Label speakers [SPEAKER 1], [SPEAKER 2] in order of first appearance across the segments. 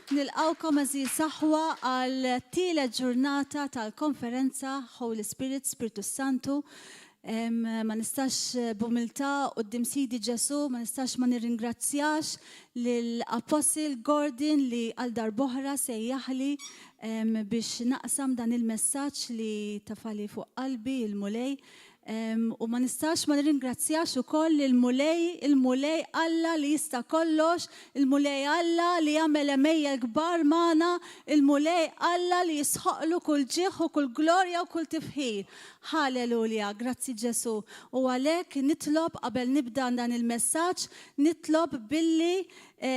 [SPEAKER 1] Nilqgħukom għeżież aħwa għal tielet ġurnata tal-konferenza Holy Spirit, Spirtu Santu. Ma nistax b'umiltà quddiem Sidi Ġesù, ma nistax ma nirringrazzjax lil Apostle Gordon li għal darb'oħra sejjaħli biex naqsam dan il-messaġġ li tafali fuq qalbi il-Mulej. U ma nistax ma nirringrazzjax ukoll lill-Mulej, il-Mulej Alla li jista' kollox, il-Mulej Alla li jagħmel għemejjel kbar magħna, il-Mulej Alla li jisħoqlu kull ġieħ u kull glorja u kull tifħir. Ħalelulja, grazzi Ġesù. U għalhekk nitlob qabel nibda dan il-messaġġ, nitlob billi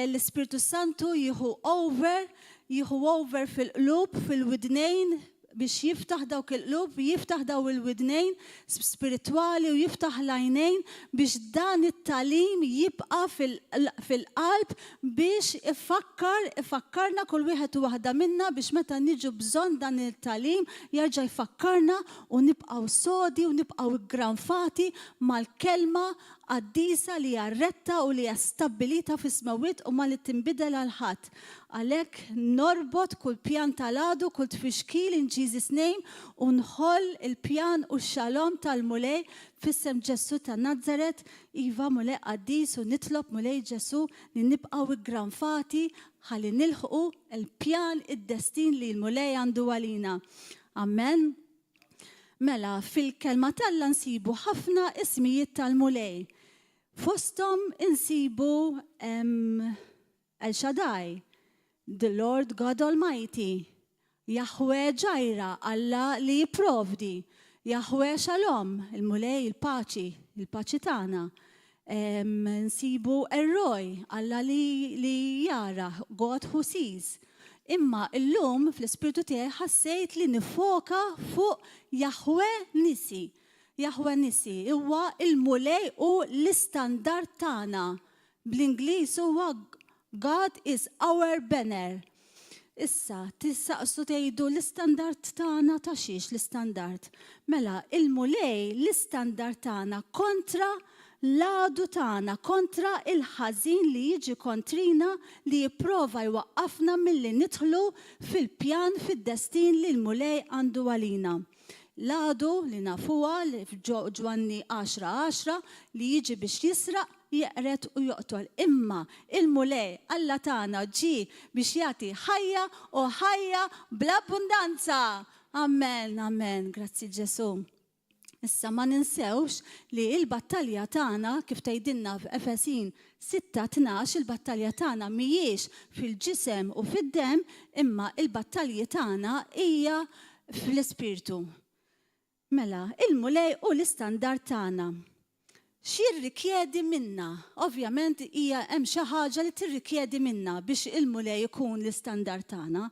[SPEAKER 1] l-Ispirtu Santu jieħu over, jieħu over fil-qlub, fil-widnejn, biex jiftaħ dawk il-qlub, jiftaħ daw il-widnejn spiritwali u jiftaħ l-għajnejn biex dan it-tagħlim jibqa' fil-qalb biex ifakkar, ifakkarna kull wieħed u waħda minna biex meta niġu bżonn dan it-tagħlim jerġa' jfakkarna u nibqgħu sodi u nibqgħu ggranfati mal-kelma qaddisa li hija retta u li hija stabbilita fis-smewwiet u ma li tinbidel għal ħadd. Għalhekk norbot kull pjan tal-għadu, kull tfixkil in Jesus name u nħoll il-pjan u x-shalom tal-Mulej f'isem Ġesù ta' Nazaret, iva Mulej qaddis u nitlob Mulej Ġesù li nibqgħu ggranfati ħalli nilħqu l-pjan id-destin li l-Mulej għandu għalina. Amen. Mela, fil-Kelma t'Alla nsibu ħafna ismijiet tal-Mulej. Fosthom insibu El Shaddai, the Lord God Almighty, Yahweh Jireh, Alla li jipprovdi, Yahweh Shalom, il-Mulej il-paċi, il-paċi tagħna. Nsibu El Roi, Alla li, li jara, God who sees. Imma illum fl-ispirtu tiegħi ħassejt li nifoka fuq Yahweh Nisi. Yahweh Nisi huwa il-Mulej u l-istandard tagħna. Bl-Ingliż huwa God is our banner. Issa, tistaqsu tgħidu l-istandard tagħna ta' xiex l-istandard? Mela, il-Mulej l-istandard tagħna kontra l-għadu tagħna, kontra il-ħażin li jiġi kontrina li jipprova jwaqqafna milli nidħlu fil-pjan, fid-destin li l-Mulej għandu għalina. L-għadu li nafuha li f'Ġwanni 10:10 li jiġi biex jisraq, jeqred u joqtol. Imma il-Mulej Alla tagħna ġie biex jagħti ħajja u ħajja bl-abbundanza. Amen, amen. Grazzi Ġesù. Issa ma ninsewx li l-battalja tagħna kif tgħidilna f'Efesin 6:12 il-battalja tagħna mhijiex fil-ġisem u fid-demm imma il-battalji tagħna hija fl-ispirtu. Mela, il-Mulej hu l-istandard tagħna. X'jirrikjedi minna? Ovvjament hija hemm xi ħaġa li tirrikjedi minna biex il-Mulej ikun l-istandard tagħna.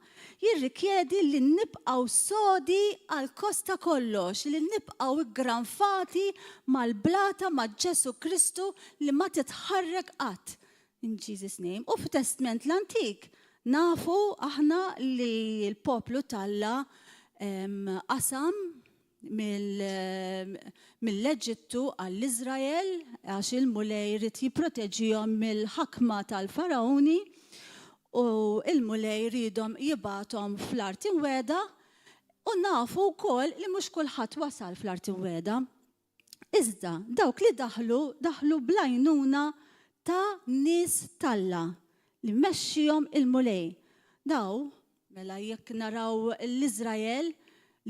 [SPEAKER 1] Jirrikjedi li nibqgħu sodi għal kost ta' kollox, li nibqgħu ggranfati mal-blata ma' Ġesù Kristu li ma titħarrek qatt. In Jesus name. U f'Testment l-Antik nafu aħna li l-poplu t'Alla qasam mill-Eġittu għall-Iżrael għax il-Mulej ried jipproteġihom mill-ħakma tal-Fargħuni u l-Mulej riedhom jibgħathom fl-art imwiegħda u nafu wkoll li mhux kulħadd wasal fl-art imwiegħda. Iżda dawk li daħlu, daħlu bl-għajnuna ta' nies t'Alla li mexxihom il-Mulej. Daw, mela jekk naraw l-Iżrael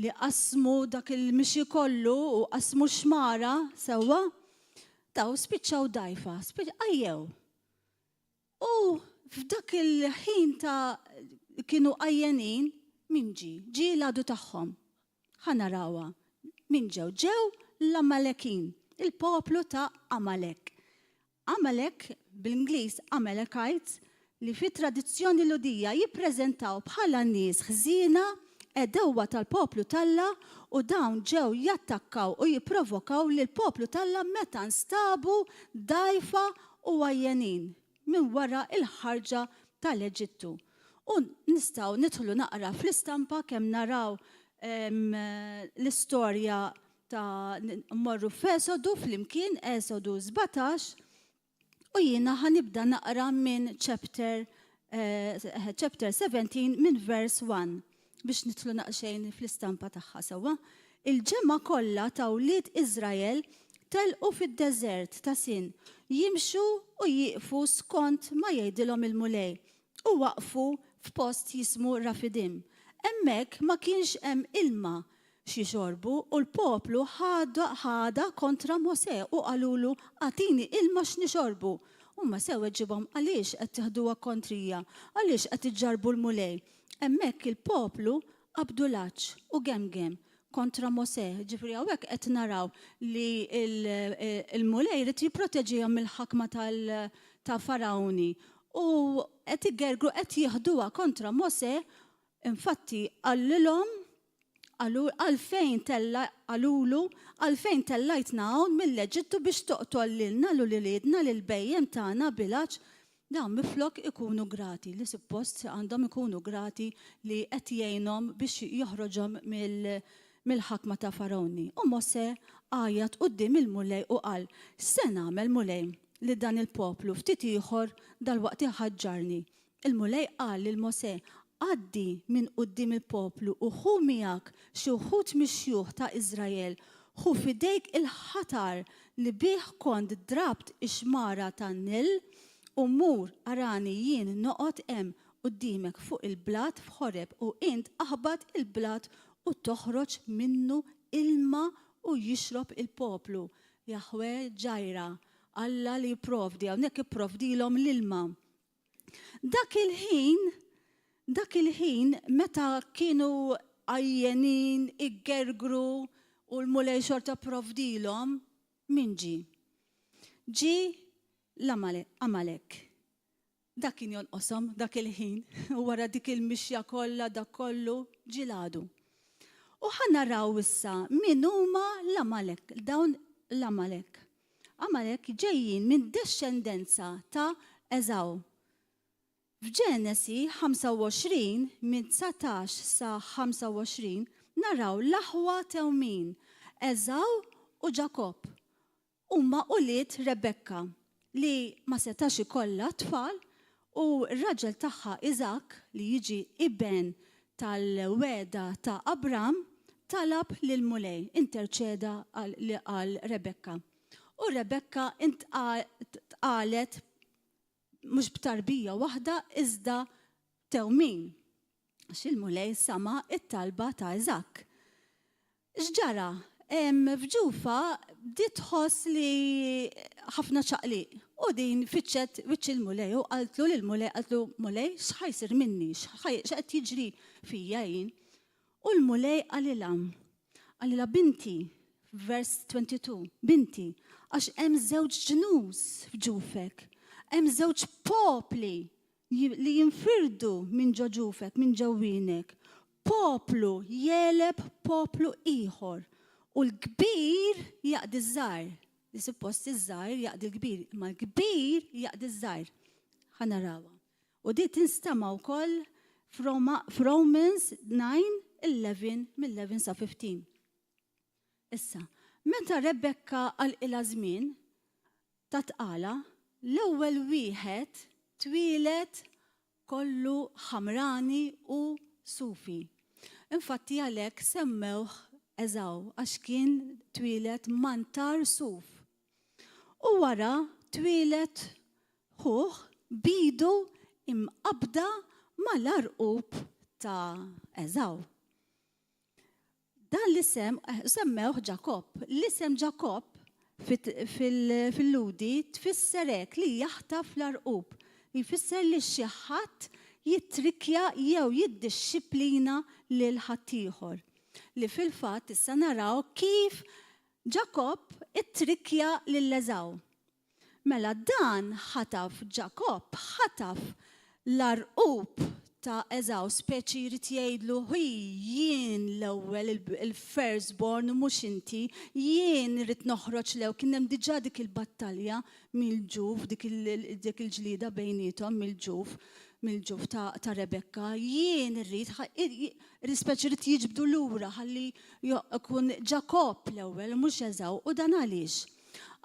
[SPEAKER 1] li qasmu dak il-mixi kollu u qasmu x-xmara sewwa, daw spiċċaw dgħajfa, għajjew. U f'dak il-ħin ta' kienu għajjenin, min ġie? Ġie l-għadu tagħhom. Ħa narawha. Min ġew? Ġew l-Amalekin, il-poplu ta' Amalek. Amalek, bl-Ingliż Amalekites, li fit-tradizzjoni Lhudija jippreżentaw bħala nies ħżiena, għedewwa tal-poplu t'Alla u dawn ġew jattakkaw u jipprovokaw lill-poplu t'Alla meta nstabu dgħajfa u għajjenin minn wara l-ħarġa tal-Eġittu. U nistgħu nidħlu naqra fl-istampa kemm naraw l-istorja ta' mmorru f'Esodu flimkien, Esodu 17, u jiena ħa nibda naqra minn chapter chapter 17 minn vers 1 biex nidħlu naqxejn fl-istampa tagħha sewwa. Il-ġemgħa kollha ta' wlied Iżrael telqu fid-deżert ta' Sin, jimxu u jieqfu skont ma jgħidilhom il-Mulej, u waqfu f'post jismu Rafidim. Hemmhekk ma kienx hemm ilma x'jixorbu, u l-poplu ħadha kontra Mosè u qalulu, Agħtini ilma x'nixorbu. U Mosè weġibhom, Għaliex qed tiħduha kontrija? Għaliex qed iġġarrbu l-Mulej? Hemmhekk il-poplu qabdu l-għatx u gemgem kontra Mosè. Ġifieri hawnhekk qed naraw li l-Mulej irid jipproteġihom mill-ħakma ta' Farawni u qed igergru qed jieħduha kontra Mosè. Infatti qalilhom, qalu, għalfejn tella, qalulu, għalfejn tellajtna hawn mill-Eġittu biex toqtol lilna u lil uliedna, lill-bhejjem tagħna bil-għatx? Dawn minflok ikunu grati, li suppost għandhom ikunu grati li qed jgħinhom biex joħroġhom mill-ħakma ta' Fargħuni. U Mosè għajjat quddiem il-Mulej u qal, X'se nagħmel, Mulej, li dan il-poplu ftit ieħor dalwaqt iħaġġarni? Il-Mulej qal lil Mosè, Għaddi minn quddiem il-poplu u ħu miegħek xi wħud mix-xjuħ ta' Iżrael. Ħu f'idejk il-ħatar li bih kont drabt ix-xmara tan-Nil, u mur, arani jien noqgħod hemm quddiemek fuq il-blat f'Ħoreb, u int aħbat il-blat u toħroġ minnu ilma u jixrob il-poplu. Jaħweh Ġajra, Alla li jipprovdi, hawnhekk ipprovdilhom l-ilma. Dak il-ħin, dak il-ħin meta kienu għajjenin, iggergru u l-Mulej xorta provdilhom, min ġie? Ġie l-Amalek. Dak kien jonqoshom dak il-ħin, u wara dik il-mixja kollha, dak kollu, ġie l-għadu. U ħa naraw issa min huma l-Amalek, dawn l-Amalek. Amalek ġejjin minn dexxendenza ta' Eżaw. F'Ġenesi 25, minn 19 sa 25, naraw l-aħwa tewmin, Eżaw u Ġakobb. Huma ulied Rebekka, li ma setax ikollha tfal, u r-raġel tagħha Iżakk, li jiġi iben tal-wegħda ta' Abram, talab lill-Mulej, interċeda għal Rebekka. U Rebekka tqalet mhux b'tarbija waħda iżda tewmin. Għax il-Mulej sama' t-talba ta' Iżakk. X'ġara? F'ġufha bdiet tħoss li ħafna ċaqliq. U din fittxet wiċċ il-Mulej u qaltlu lill-Mulej, qaltlu, Mulej, x'ħa jsir minni? X'qed jiġri fija jien? U l-Mulej qalilha, qalilha, Binti, f'vers 22, binti, għax hemm żewġ ġnus f'ġufek, hemm żewġ popli li jinfirdu minn ġo ġufek, minn ġewwienek, poplu jegħleb poplu ieħor, u l-kbir jaqdi ż-żgħir. Li suppost iż-żgħir jaqdi l-kbir, imma l-kbir jaqdi ż-żgħir. Ħa narawha. U di tinstema' wkoll f'Romans 9, 11, mill-11 sa 15. Issa, meta Rebekka għalqilha żmien, ta' tqala, l-ewwel wieħed twieled kollu ħamrani u sufi. Infatti għalhekk semmewh Eżaw għax kien twieled mantar suf. U wara twieled ħuh b'idu imqabbda mal-għarqub ta' Eżaw. Dan l-isem semmewh Ġakobb. L-isem Ġakobb fil-Lhudi tfisser hekk li jaħtaf l-għarqub. Jfisser li xi ħadd jittrikkja jew jiddixxiplina lil ħaddieħor. Li fil-fatt issa naraw kif Ġakobb ittrikkja lil Eżaw. Mela dan ħataf Ġakobb, ħataf l-għarqub ta' Eżaw, speċi jrid jgħidlu, Ħi, jien l-ewwel, il-first born u mhux inti, jien irrid noħroġ l-ewwel. Kien hemm diġà dik il-battalja mill-ġuf, dik il-ġlieda bejniethom mill-ġuf, mill-ġuf ta' Rebekka. Jien irrid, speċi jrid jiġbdu lura ħalli jkun Ġakobb l-ewwel u mhux Eżaw. U dan għaliex?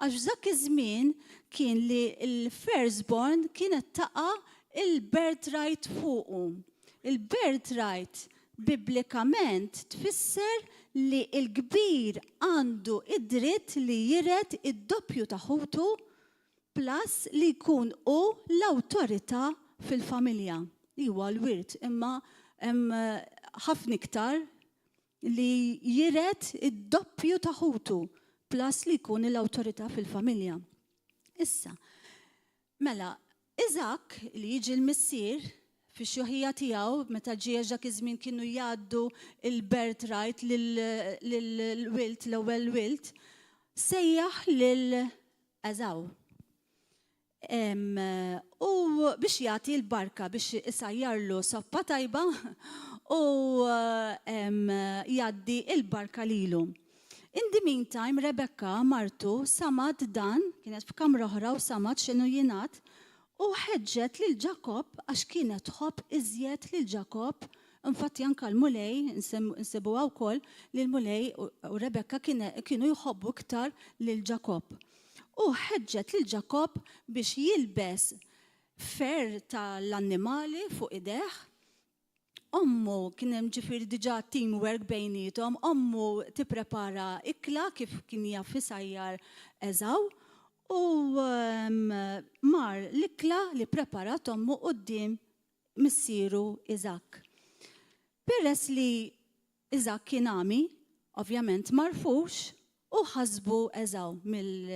[SPEAKER 1] Għax f'dak iż-żmien kien li l-first born kienet taqa' il-birthright fuqu. Il-birthright biblikament tfisser li l-kbir għandu id-dritt li jiret id-doppju ta' ħutu plus li jkun hu l-awtorità fil-familja. Li huwa l-wirt, imma hemm ħafna iktar li jiret id-doppju ta' ħutu plus li jkun l-awtorità fil-familja. Issa, mela, Iżakk, li jiġi l-missier, fix-xjuħija tiegħu, meta ġie għax dak iż-żmien kienu jgħaddu l-birthright lill-wild, l-ewwel wild, sejjaħ lil Eżaw. U biex jagħti l-barka biex isajjarlu soppa tajba u jgħaddi l-barka lilu. In the meantime, Rebekka, martu, samgħet dan, kienet f'kamra oħra u samgħet x'inhu jingħad, u ħeġġet lil Ġakobb għax kienet tħobb iżjed lil Ġakobb. Infatti anke l-Mulej, insibuha wkoll, li l-Mulej u Rebekka kienu jħobbu iktar lil Ġakobb. U ħeġġet lil Ġakobb biex jilbes fer tal-annimali fuq idejh. Ommu, kien hemm ġifieri diġà teamwork bejniethom, ommu tipprepara ikla kif kien jaf isajjar Eżaw, u mar l-ikla li ppreparat ommu quddiem missieru Iżakk. Peress li Iżakk kien għami, ovvjament m'għarfux u ħasbu Eżaw mill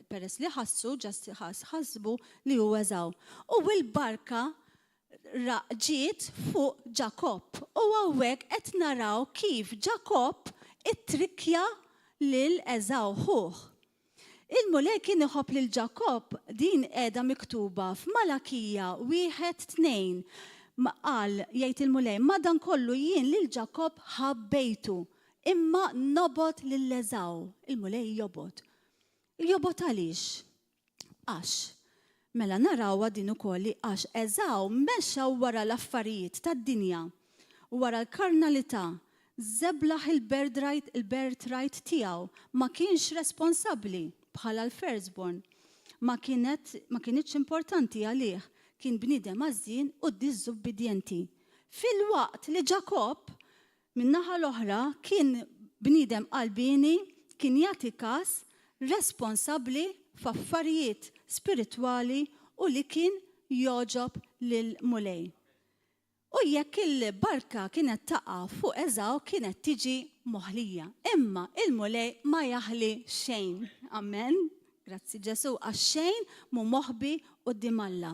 [SPEAKER 1] peress li ħassu, just ħass, ħasbu li hu Eżaw. U l-barka ra ġiet fuq Ġakobb. U hawnhekk qed naraw kif Ġakobb ittrikkja lil Eżaw ħuh. Il-Mulej kien iħobb lil Ġakobb, din qiegħda miktuba f'Malakija wieħed tnejn. Qal, jgħid il-Mulej, madankollu jien lil Ġakobb ħabbejtu, imma nobgħod lil Eżaw. Il-Mulej jobgħod. Jobgħod għaliex? Għax. Mela narawha din ukoll li għax Eżaw mexa wara l-affarijiet tad-dinja, wara l-karnalità, żeblaħ il-birthright il-birthright tiegħu, ma kienx responsabbli bħala l-firstborn. Ma kienet ma kinitx importanti għalih, kien bniedem għażżien u diżubbidjenti. Filwaqt li Ġakobb, min-naħa l-oħra, kien bniedem qalbieni, kien jagħti kas, responsabbli f'affarijiet spiritwali u li kien jogħġob lill-Mulej. U jekk il-barka kienet taqa' fuq Eżaw kienet tiġi moħlija. Imma il-Mulej ma jaħli xejn. Amen. Grazzi Ġesù għax xejn mhu moħbi quddiem Alla.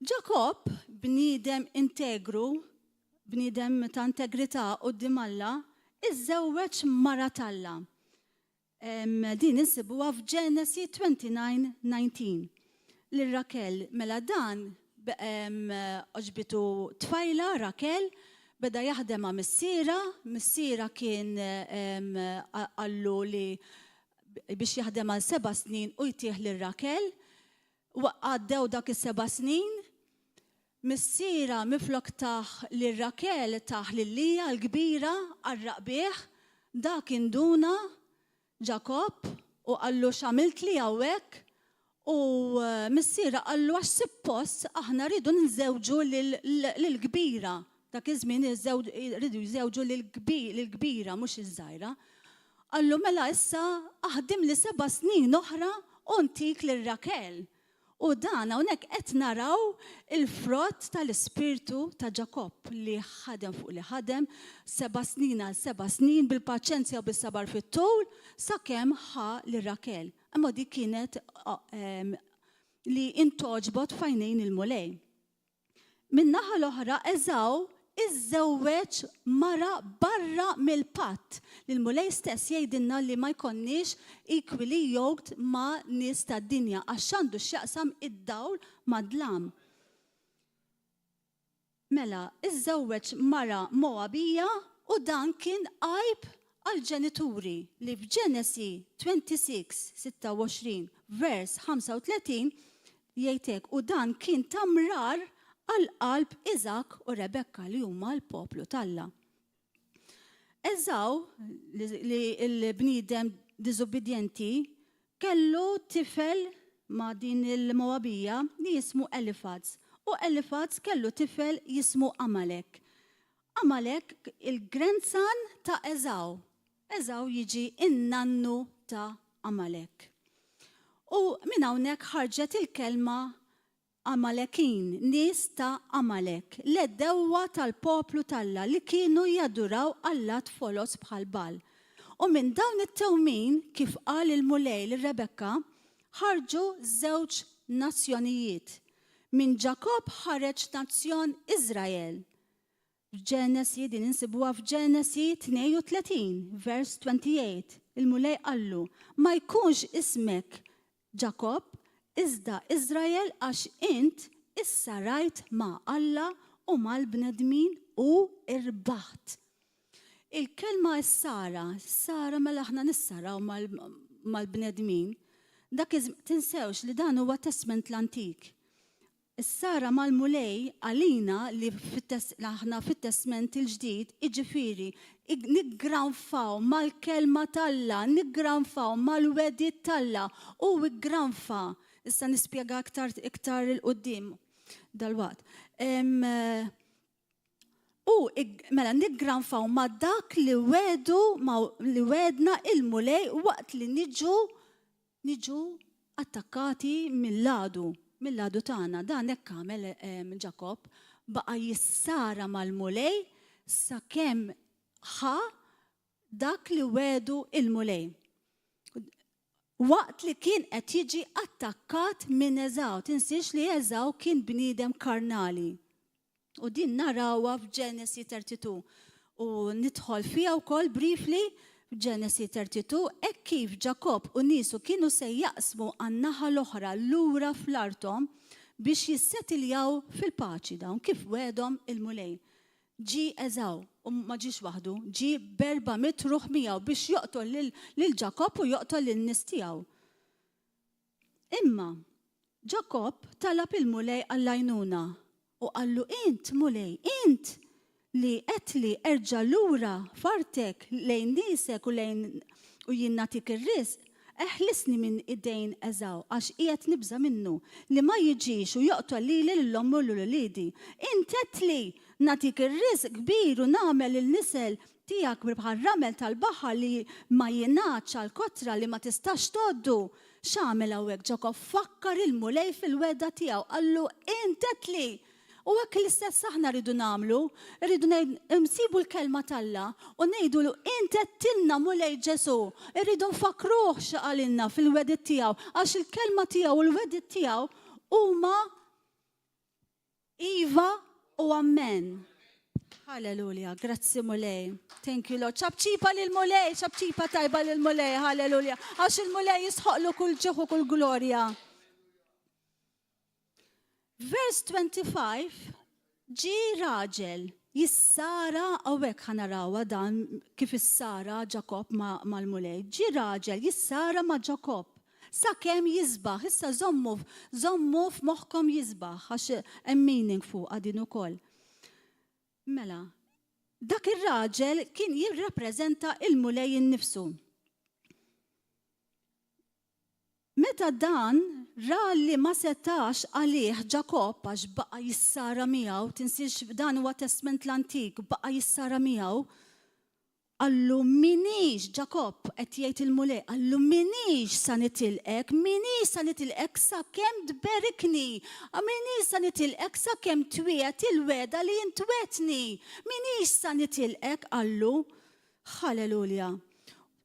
[SPEAKER 1] Ġakobb, bniedem integru, bniedem ta' integrità quddiem Alla, iżżewweġ mara t'Alla. Din insibuha f'Ġenesi 29:19. Lil Rakel, mela dan għoġbitu tfajla Rakel, beda jaħdem ma' missierha, missierha kien qallu li biex jaħdem għal seba' snin u jtih lil Rakel. Għaddew dak is-seba' snin, Missierha minflok tah lil Rakel tah lil Lija l-kbira qarraq bih, dak induna Ġakobb u qallu x'għamiltli hawnhekk u missierha qallu għax sippost aħna rridu nżewġu lill-kbira, dak iż-żmien riedu jżewġu lill-kbira mhux iż-żgħira. Qallu mela issa aħdimli seba' snin oħra u ntik lil Rakel. U dan hawnhekk qed naraw il-frott tal-ispirtu ta' Ġakobb li ħadem fuq li ħadem seba' snin għal seba' snin bil-paċenzja u bis-sabar fit-tul sakemm ħa lil Rakel. Imma dik kienet li intgħoġbot f'għajnejn il-Mulej. Min-naħa l-oħra, Eżaw iżżewweġ mara barra mill-patt, li l-Mulej stess jgħidilna li ma jkollniex equally yoked ma' nies tad-dinja għax x'għandu x'jaqsam id-dawl mad-dlam. Mela, iżżewweġ mara Moabija u dan kien għajb għall-ġenituri li f'Ġenesi 26, 26, vers 35 Jgħid hekk, U dan kien ta' mrar għal qalb Iżakk u Rebekka li huma l-poplu t'Alla. Eżaw, li l-bniedem diżubbidjenti, kellu tifel ma' din il-Moabija li jismu Elifaz. U Elifaz kellu tifel jismu Amalek. Amalek il-grandson ta' Eżaw. Eżaw jiġi n-nannu ta' Amalek. U minn hawnhekk ħarġet il-kelma Amalekin, nies ta' Amalek, l-għedewwa tal-poplu t'Alla li kienu jaduraw allat foloz bħal Bagħal. U minn dawn it-tewmin, kif qal il-Mulej lil Rebekka, ħarġu żewġ nazzjonijiet. Minn Ġakobb ħareġ nazzjon Iżrael. F'Ġenesi, din insibuha f'Ġenesi 32, vers 28, il-Mulej qallu, Ma jkunx ismek Ġakobb, iżda Iżrael għax int issarajt ma' Alla u mal-bnedmin u rbaħt. Il-kelma issara, issara mela aħna nissaraw mal-bnedmin, dak iż tinsewx li dan huwa Testment l-Antik. Issara mal-Mulej għalina li aħna fit-Testment il-Ġdid, jiġifieri niggranfaw mal-Kelma t'Alla, niggranfaw mal-wegħdiet t'Alla. Hu ggranfa, issa nispjega iktar iktar 'il quddiem dalwaqt. U mela niggranfaw ma' dak li wegħdu li wegħedna il-Mulej waqt li niġu Niġu attakkati mill-għadu, mill-għadu tagħna. Dan hekk għamel Ġakobb, baqa' jissara mal-Mulej sakemm ħa dak li wegħdu l-Mulej. Waqt li kien qed jiġi attakkat minn Eżaw, tinsiex li Eżaw kien bniedem karnali. U din narawha f'Ġenesi 32. U nidħol fiha wkoll briefly f'Ġenesi 32, hekk kif Ġakobb u niesu kienu se jaqsmu għan-naħa l-oħra lura fl-arthom biex jissetiljaw fil-paċi dawn kif wegħedhom il-Mulej. Ġie Eżaw, u ma ġiex waħdu, ġie b'erba' mitt ruħ miegħu biex joqtol lil Ġakobb u joqtol lin-nies tiegħu. Imma Ġakobb talab il-Mulej għall-għajnuna u qallu, Int, Mulej, int li għedtli, 'Erġa' lura f'artek, lejn niesek u lejn u jien nagħtik ir-riżq, eħlisni minn idejn Eżaw, għax qiegħed nibża' minnu, li ma jiġix u joqtol lili, lil ommi u lil uliedi. Int għedtli, 'Nagħtik ir-riżq kbir u nagħmel il-nisel tiegħek bħar-ramel tal-baħar li ma jingħadx għall-kotra li ma tistax tgħoddu. X'għamel hawnhekk Ġakobb? Fakkar il-Mulej fil-wegħda tiegħu, qallu, Int għedtli! U hekk l-istess aħna rridu nagħmlu, irridu nsibu l-kelma t'Alla u ngħidulu, Int għedtilna Mulej Ġesù. Irridu nfakkruh xi qalilna fil-wegħdiet tiegħu, għax il-kelma tiegħu u l-wegħdiet tiegħu huma Iva u Ammen. Halleluja, grazzi Mulej. Thank you Lord. Ċapċipa lil Mulej, ċapċipa tajba lil Mulej, halleluja. Għax il-Mulej jisħoqlu kull ġieħ u kull glorja. Vers 25, ġi raġel jissara hawnhekk ħa narawha dan kif issara Ġakobb mal-Mulej. Ġi raġel jissara ma' Ġakobb. Sakemm jisbaħ, issa żommu, żommu f'moħħkom jisbaħ, għax hemm meaning fuqha din ukoll. Mela, dak ir-raġel kien jirrappreżenta il-Mulej innifsu. Meta dan ra li ma setax għalih Ġakobb għax baqa' jissara miegħu, tinsiex dan huwa Testment l-Antik, baqa' jissara miegħu, Qallu, M'iniex, Ġakobb, qed jgħid il-Mulej, qallu, m'iniex sa nitilqek, m'iniex sa nitilqek sakemm tberikni, m'iniex sa nitilqek sakemm twiegħed il-wegħda li int wegħdtni, m'iniex sa nitilqek, qallu. Ħalelulja.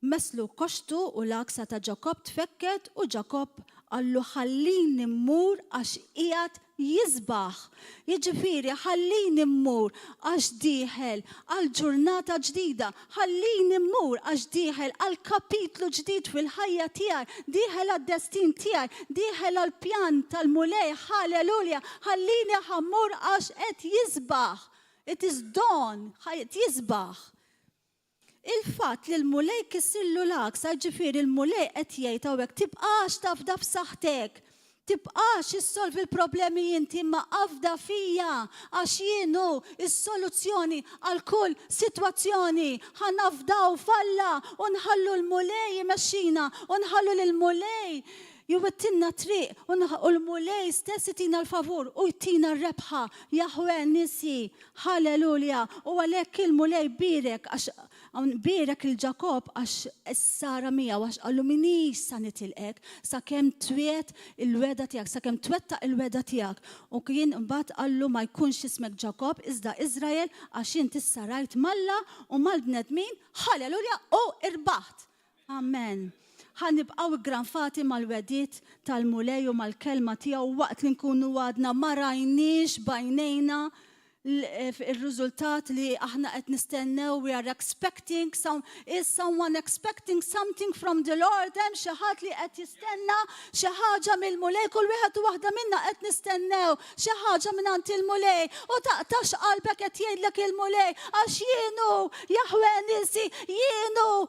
[SPEAKER 1] Messlu koxtu u l-għaksa ta' Ġakobb tfekket u Ġakobb qallu ħallini mmur għax qiegħed jisbaħ. Jiġifieri ħallini mmur għax dieħel għal ġurnata ġdida, ħallini mmur għax dieħel għal kapitlu ġdid fil-ħajja tiegħi, dieħel għad-destin tiegħi, dieħel għall-pjan tal-Mulej, ħalelulja, ħallini ħa mmur għax qed jisbaħ. It is dawn, qed jisbaħ. Il-fatt li l-Mulej kissirlu l-għaksa, jiġifieri l-Mulej qed jgħid hawnhekk tibqax tafda f'saħħtek, tibqax issolvi l-problemi inti imma afda fija għax jien hu s-soluzzjoni għal kull sitwazzjoni. Ħa nafdaw f'Alla u nħallu l-Mulej imexxina u nħallu lill-Mulej. Jwittilna triq u l-Mulej stess itina l-favur u jtina r-rebħa. Jahweh Nissi. Halleluja. U għalhekk il-Mulej bierek għax bierek lil Ġakobb għax issara miegħu għax qallu minix sa nitilqek sakemm twiegħed il-wegħda tiegħek, sakemm twettaq il-wegħda tiegħek. U kien imbagħad qallu ma jkunx ismek Ġakobb iżda Iżrael għax int issarajt m'Alla u mal-bnedmin, halleluja, u irbaħt. Amen. Ħa nibqgħu ggranfati mal-wegħdiet tal-Mulej u mal-Kelma tiegħu waqt li nkunu għadna ma rajniex b'għajnejna ir-riżultat li aħna qed nistennew, we are expecting some, is someone expecting something from the Lord? Hemm xi ħadd li qed jistenna xi ħaġa mill-Mulej, kull wieħed u waħda minna qed nistennew xi ħaġa mingħand il-Mulej. U taqtax qalbek qed jgħidlek il-Mulej, għax jien hu Jahweh Nisi, jien hu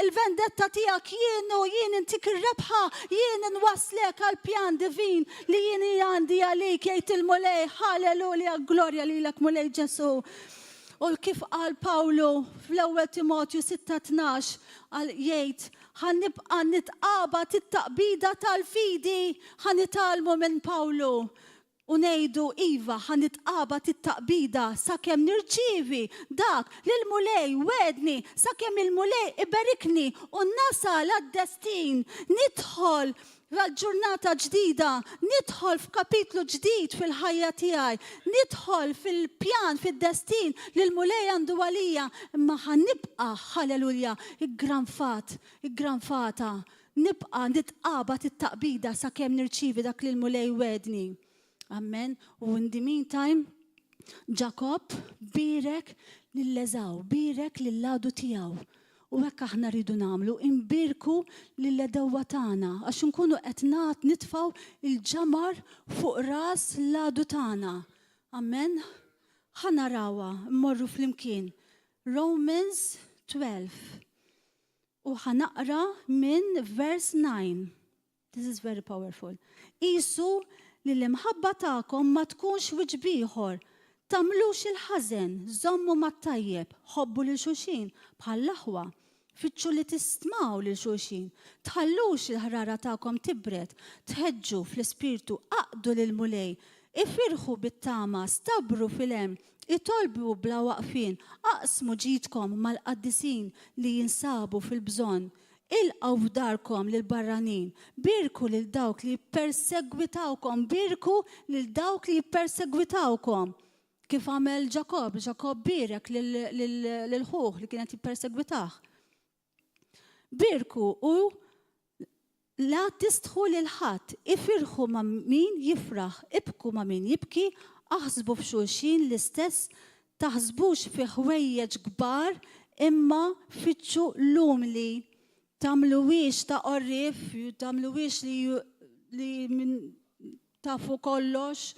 [SPEAKER 1] il-vendetta tiegħek, jien hu, jien intik ir-rebħa, jien inwasslek għall-pjan divin li jien għandi għalik, jgħid il-Mulej. Halleluja, glorja lilek Mulej Ġesù. U kif qal Pawlu fl-ewwel Timotju 6:12 qal jgħid ħa nibqa' nitqabad it-taqbida tal-fidi, ħa nitgħallmu minn Pawlu u ngħidu iva ħa nitqabad it-taqbida sakemm nirċievi dak li l-Mulej wegħedni, sakemm il-Mulej iberikni u nasal għad-destin, nidħol għal ġurnata ġdida, nidħol f'kapitlu ġdid fil-ħajja tiegħi, nidħol fil-pjan, fid-destin li l-Mulej għandu għalija, imma ħa nibqa', halleluja, iggranfat, iggranfata, nibqa' nitqabad it-taqbida sakemm nirċievi dak li l-Mulej wegħedni. Amen. U in the meantime, Ġakobb bierek lil Eżaw, bierek lill-għadu tiegħu. U hekk aħna rridu nagħmlu, inbierku lill-għedewwa tagħna, għax inkunu qed nagħt nitfgħu l-ġamar fuq ras l-għadu tagħna. Amen. Ħa narawha, mmorru flimkien. Romans 12. U ħa naqra minn verse 9. This is very powerful. Qisu li l-imħabba tagħkom ma tkunx wiċċ b'ieħor. Tagħmlux il-ħażen, żommu mat-tajjeb, ħobbu lil xulxin bħall-aħwa. Fittxu li tistmaw lil xulxin. Tħallux il-ħrara tagħkom tibred. Tħeġġu fl-ispirtu, aqdu lill-Mulej. Ifirħu bit-tama, stabru fil-hemm, itolbu bla waqfien, aqsmu ġidkom mal-qaddisin li jinsabu fil-bżonn. Ilqgħu f'darkom lill-barranin, bierku lil dawk li jippersegwitawkom, bierku lil dawk li jippersegwitawkom. Kif għamel Ġakobb, Ġakobb bierek lil ħuh li kien qed jippersegwitah. Bierku u la tistħu lil ħadd, ifirħu ma' min jifraħ, ibku ma' min jibki, aħsbu f'xulxin l-istess Taħsbux fi ħwejjeġ kbar imma fittxu l-umli. Tagħmluhiex ta' għorrief, tagħmluhiex li li tafu kollox.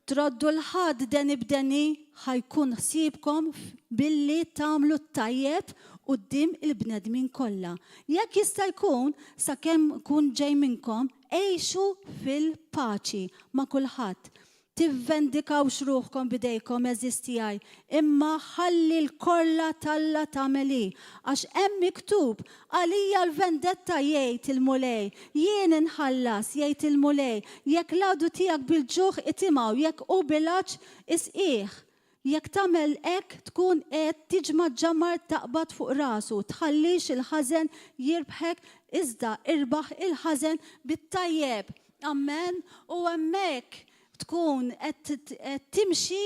[SPEAKER 1] Troddu l-ħadd deni b'deni, ħa jkun ħsiebkom billi tagħmlu t-tajjeb quddiem il-bnedmin kollha. Jekk jista' jkun, sakemm ikun ġej minnkom, għixu fil-paċi ma' kulħadd. Tivvendikawx ruħkom b'idejkom, għeżież tiegħi, imma ħalli l-korla t'Alla tagħmel hi. Għax hemm miktub, Għalija l-vendetta, jgħid il-Mulej, jien inħallas, jgħid il-Mulej, jekk l-għadu tiegħek bil-ġuħ itimgħu, jekk hu bil-għatx isqih. Jekk tagħmel hekk tkun qiegħed tiġma' ġamar taqbad fuq rasu. Tħallix il-ħażen jirbħek, iżda irbaħ il-ħażen bit-tajjeb. Amen. U hemmhekk tkun qed timxi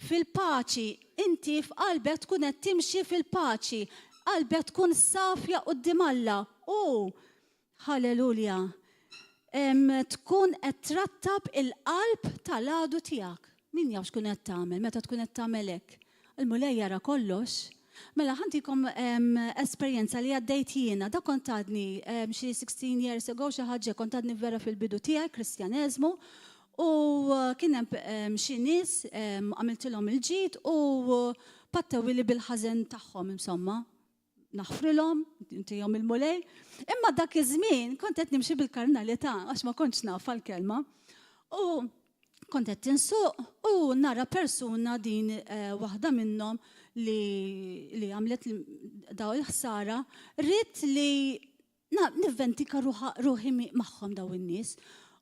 [SPEAKER 1] fil-paċi. Inti f'qalbek tkun qed timxi fil-paċi. Qalbek tkun safja quddiem Alla. U, halleluja, tkun qed trattab il-qalb tal-għadu tiegħek. Min jaf x'tkun qed tagħmel meta tkun qed tagħmel hekk? Il-Mulej jara kollox. Mela ħa ntikom esperjenza li għaddejt jiena. Dak kont għadni xi 16 years ago xi ħaġa kont għadni vera fil-bidu tiegħi Kristjaneżmu u kien hemm xi nies għamiltilhom il-ġid u pattewili bil-ħażen tagħhom insomma. Naħfrilhom, ntihom il-Mulej. Imma dak iż-żmien kont qed nimxi bil-karnalità għax ma kontx naf għall-kelma. U kont qed insuq u nara persuna din eh, waħda minnhom li, li għamlet daw il-ħsara, rrid li Nivventika ruħi magħhom daw in-nies.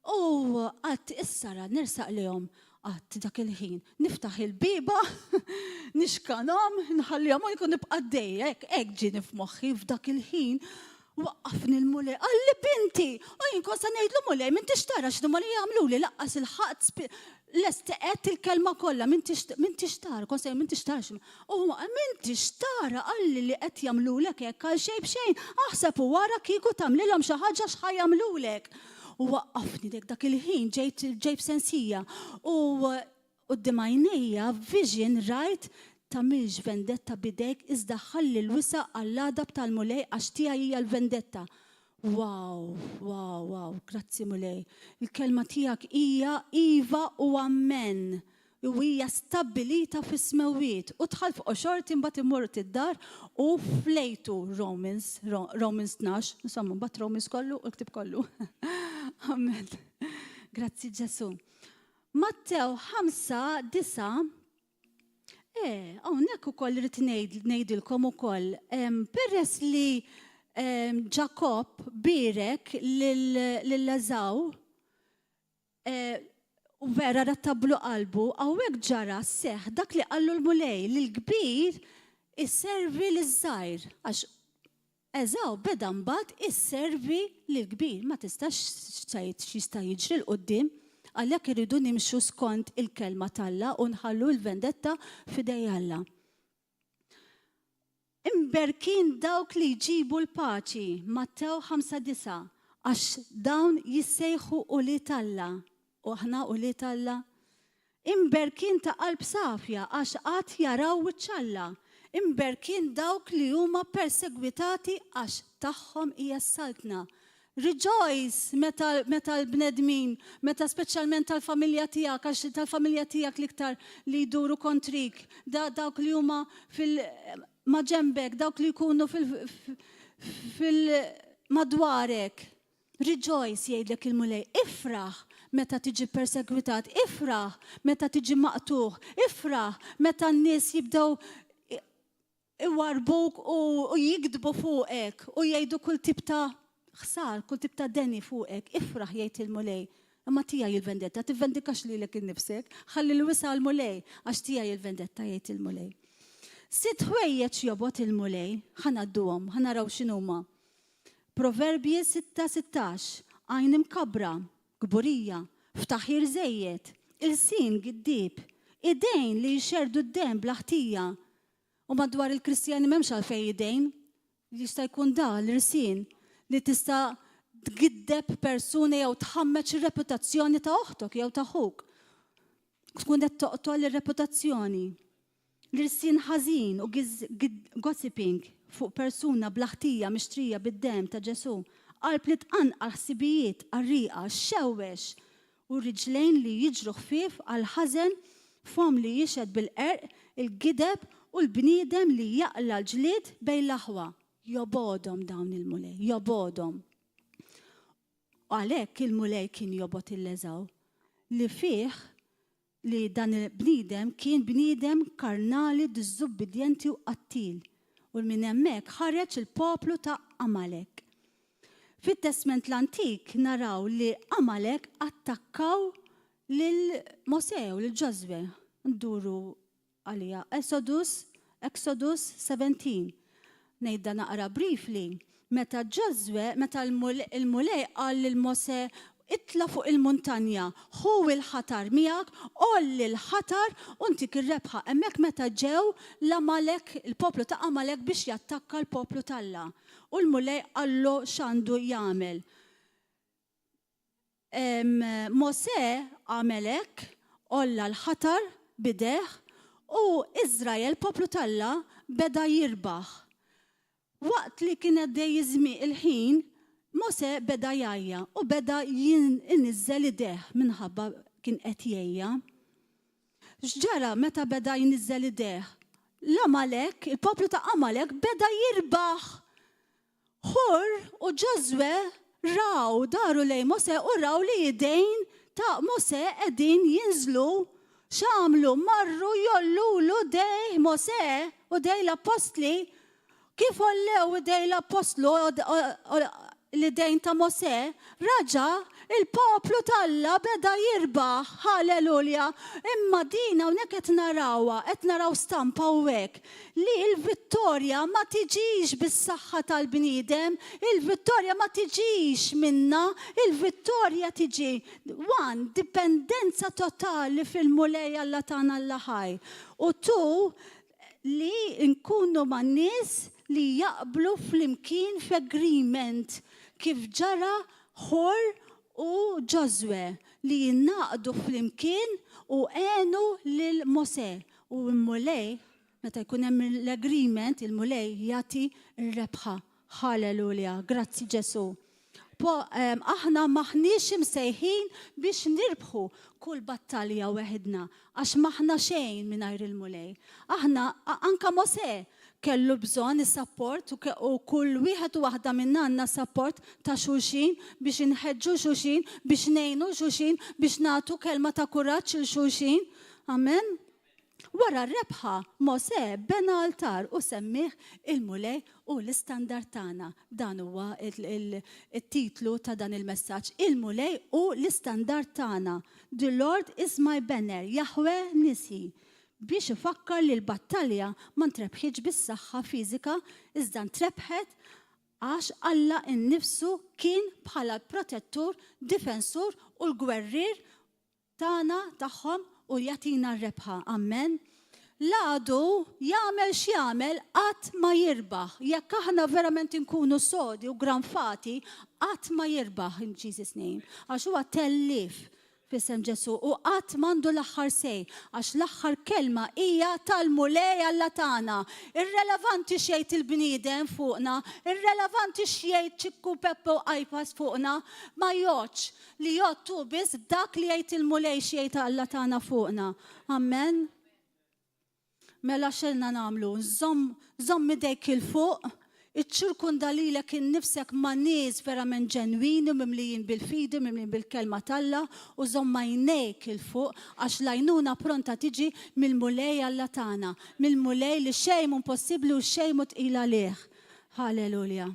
[SPEAKER 1] U għadt issa ra nersaq lejhom għadt dak il-ħin. Niftaħ il-bieba, nixkanhom, nħallihom u jkun nibqa' għaddej. Hekk hekk ġieni f'moħħi f'dak il-ħin. Waqqafni l-Mulej, qalli binti! U jien kont se ngħidlu Mulej, m'intix tara x'inhuma li jagħmluli laqqas il-ħaqt lest għedt il-kelma kollha, m'intix tara, kont se m'intix tara x'inhu. U huwa qal, M'intix tara, qalli, li qed jagħmlulek hekk għal xejn b'xejn? Aħseb u ara kieku tagħmlilhom xi ħaġa x'ħa jagħmlulek. U waqqafni dik dak il-ħin ġejt ġej b'sensija u quddiem għajnejja f'vision rajt tagħmilx vendetta b'idejk iżda ħalli l-wisa' għall-għadab tal-Mulej għax tiegħi hija l-vendetta. Wow, wow, wow, grazzi Mulej. Il-kelma tiegħek hija iva u ammen. U hija stabbilita fis-smewwiet. U dħalt f'qoxorti mbagħad immort id-dar u flejtu Romans, Romans 12, insomma mbagħad Romans kollu u l-ktieb kollu. Amen. Grazzi Ġesù. Mattew 5, 9, Eh, hawnhekk ukoll irid ngħidilkom ukoll, peress li Ġakobb bierek lil Eżaw, U vera rattablu qalbu, hawnhekk ġara seħħ dak li qallu l-Mulej, li l-kbir iservi liż-żgħir, għax Eżaw beda mbagħad isservi lill-kbir. Ma tistax tgħid x'jista' jiġri 'l quddiem, għalhekk irridu nimxu skont il-kelma t'Alla u nħallu l-vendetta f'idej Alla. Imberkin dawk li jġibu l-paċi, Mattew 5:9, għax dawn jissejħu ulied Alla. U aħna ulied Alla? Imberkin ta' qalb safja, għax għad jaraw wiċċ Alla. Imberkin dawk li huma persegwitati għax tagħhom hija s-saltna. Rejoice meta meta l-bnedmin, meta speċjalment tal-familja tiegħek għax tal-familja tiegħek l-iktar li jduru kontrik, da dawk li huma fil ma' ġenbek, dawk li jkunu fil fil madwarek. Rejoice jgħidlek il-Mulej, ifraħ meta tiġi persegwitat, ifraħ meta tiġi maqtugħ, ifraħ meta n-nies jibdew iwarrbuk u jigdbu fuqek u jgħidu kull tip ta' ħsar, kull tip ta' deni fuqek. Ifraħ jgħid il-Mulej. Imma tiegħi il-vendetta, tivvendikax lilek innifsek, ħalli l-wisa' għall-Mulej, għax tiegħi il-vendetta jgħid il-Mulej. Sitt ħwejjeġ jobgħod il-Mulej, ħa ngħadduhom, ħa naraw x'inhuma. Proverbji 6:16, għajn imkabbra, kburija, ftaħir żejjed, ilsien giddieb, idejn li jxerrdu d-demm bla ħtija, U madwar il-Kristjani m'hemmx għalfejn idejn. Jista' jkun da l-irsien li tista' tgiddeb persuna jew tħammeġ ir-reputazzjoni ta' oħtok jew ta' ħuk. Tkun qed toqtol ir-reputazzjoni. L-irsien ħażin u gossiping fuq persuna bla ħtija mixtrija bid-demm ta' Ġesù. Qalb li tqanqal ħsibijiet qarrieqa, xxewwex U riġlejn li jiġru ħfief għall-ħażen, fomm li jixhed bil-qerq, il-gideb, u l-bniedem li jaqla' l-ġlied bejn l-aħwa. Jobgħodhom dawn il-Mulej, jobgħodhom. U għalhekk il-Mulej kien jobgħod 'il Eżaw, li fih li dan il-bniedem kien bniedem karnali, diżubbidjenti u qattiel, u minn hemmhekk ħareġ il-poplu ta' Amalek. Fit-Testment l-Antik naraw li Amalek attakkaw lil Mosè u lil Ġożwè. Nduru għaliha. Exodus, Exodus 17. Ngħidha naqra briefly. Meta Ġożwè, meta l-Mulej qal lil Mosè Itla' fuq il-muntanja, ħu l-ħatar miegħek, għolli l-ħatar u ntik ir-rebħa. Hemmhekk meta ġew l-Amalek, il-poplu ta' Amalek biex jattakka l-poplu t'Alla. U l-Mulej qallu x'għandu jagħmel. Mosè għamel hekk, għolla l-ħatar b'idejh, u Iżrael, poplu t'Alla, beda jirbaħ. Waqt li kien għaddej il-ħin, Mosè beda jgħajja u beda jniżżel idejh minħabba kien qed jgħejja. X'ġara meta beda jniżżel idejh? L-Għamalek, il-poplu ta' Għamalek beda jirbaħ! Ħur u Ġożwè raw, daru lejn Mosè u raw li idejn ta' Mosè qegħdin jinżlu. X'għamlu? Marru jgħollulu idejh Mosè u idejn l-appostli. Kif għollew idejn l-appostlu, l-idejn ta' Mosè, raġa' il-poplu t'Alla beda jirbaħ. Ħalelulja! Imma din hawnhekk qed narawha, qed naraw stampa hawnhekk li l-vittorja ma tiġix bis-saħħa tal-bniedem, il-vittorja ma tiġix minna, il-vittorja tiġi one, dipendenza totali fil-Mulej Alla tagħna Alla ħaj. U two, li nkunu ma' nies li jaqblu flimkien f'agreement, kif ġara Hur u Ġożwè li jingħaqdu flimkien u għenu lil Mosè. U l-Mulej, meta jkun hemm l-agreement, il-Mulej jagħti r-rebħa. Ħalelulja, grazzi Ġesù. Po, aħna m'aħniex imsejħin biex nirbħu kull battalja weħidna, għax m'aħna xejn mingħajr il-Mulej. Aħna, anka Mosè kellu bżonn is-sapport u kull wieħed u waħda minna għandna sapport ta' xulxin biex inħeġġu xulxin, biex ngħinu xulxin, biex nagħtu kelma ta' kuraġġ 'il xulxin. Amen. Wara r-rebħa, Mosè bena altar u semmieh Il-Mulej hu l-Istandard Tagħna. Dan huwa t-titlu ta' dan il-messaġġ, Il-Mulej hu l-Istandard Tagħna, The Lord is my Banner, Yahweh Nissi, biex ifakkar li l-battalja ma ntrebħitx bis-saħħa fiżika iżda ntrebħet għax Alla nnifsu kien bħala l-protettur, difensur u l-gwerrier tagħna, tagħhom, u jagħtina r-rebħa. Ammen. L-għadu, jagħmel x'jagħmel, qatt ma jirbaħ. Jekk aħna verament inkunu sodi u granfati, qatt ma jirbaħ in Jesus name. Għax huwa tellief f'isem Ġesù u qatt m'għandu l-aħħar say, għax l-aħħar kelma hija tal-Mulej Alla tagħna. Irrelevanti x'jgħid il-bniedem fuqna, irrelevanti x'jgħid Ċikku, Peppu u Qajpas fuqna, ma jgħoddx. Li jgħodd hu biss dak li jgħid il-Mulej x'jgħid Alla tagħna fuqna. Amen. Mela x'għandna nagħmlu? Żomm żomm idejk 'il fuq, iċċirkunda lilek innifsek ma' nies verament ġenwini u mimlijin bil-fidi, mimlijin bil-kelma t'Alla u żomm għajnejk 'il fuq għax l-għajnuna pronta tiġi mill-Mulej Alla tagħna, mill-Mulej li xejn mhu impossibbli u xejn mhu tqil għalih. Halleluja.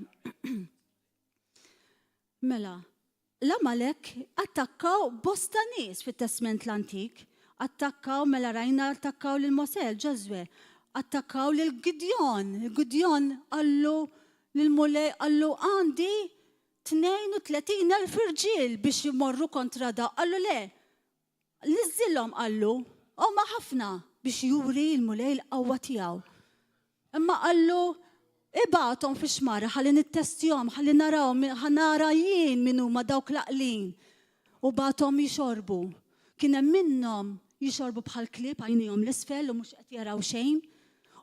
[SPEAKER 1] Mela, l-Għamalek attakkaw bosta nies fit-Testment l-Antik. Attakkaw, mela rajna attakkaw lil Mosè, 'l Ġożwè, attakkaw lil Gidjon. Gidjon qallu lill-Mulej qallu għandi 32,000 irġiel biex imorru kontra da. Qallu le, Niżżilhom, qallu, huma ħafna, biex juri l-Mulej l-qawwa tiegħu. Imma qallu, Ibgħathom fix-xmara ħalli nittestjahom, ħalli narawhom, ħa nara jien min huma dawk l-għaqlin. U bagħathom jixorbu. Kien hemm minnhom jixorbu bħall-klieb għajnejhom 'l isfel u mhux qed jaraw xejn.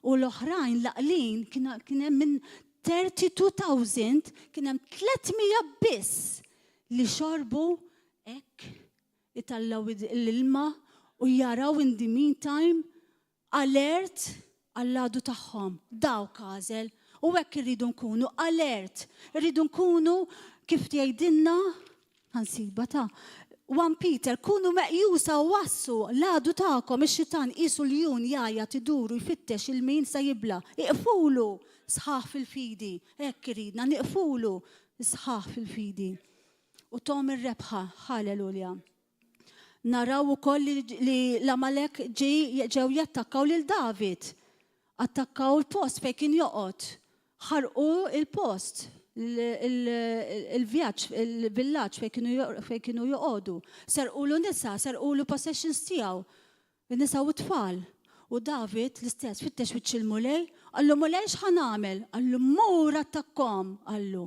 [SPEAKER 1] U l-oħrajn l-għaqlin kien hemm minn 32,000 kien hemm 300 biss li xorbu hekk itellgħu l-ilma u jaraw in the meantime alert għall-għadu tagħhom. Dawk għażel. U hekk irridu nkunu alert. Irridu nkunu kif tgħidilna ħansiba ta' 1 Peter, kunu meqjusa u għassu l-għadu tagħkom ix-xitan qisu ljun jgħajjat idur u jfittex il min sa jibla'. Iqfulu sħaħ fil-fidi. Hekk iridna niqfulu sħaħ fil-fidi. U thom ir-rebħa. Ħalelulja. Naraw ukoll li l-Amalek ġi ġew jattakkaw lil David. Attakkaw il-post fejn kien joqgħod. Ħarqu il-post, il-vjaġġ, il-villaġġ fejn kienu joqogħdu. Serqulu nisa, serqulu possessions tiegħu. In-nisa u t-tfal. U David l-istess fittex wiċċ il-Mulej, qallu Mulej x'ħa nagħmel? Qallu mur attakkhom, qallu.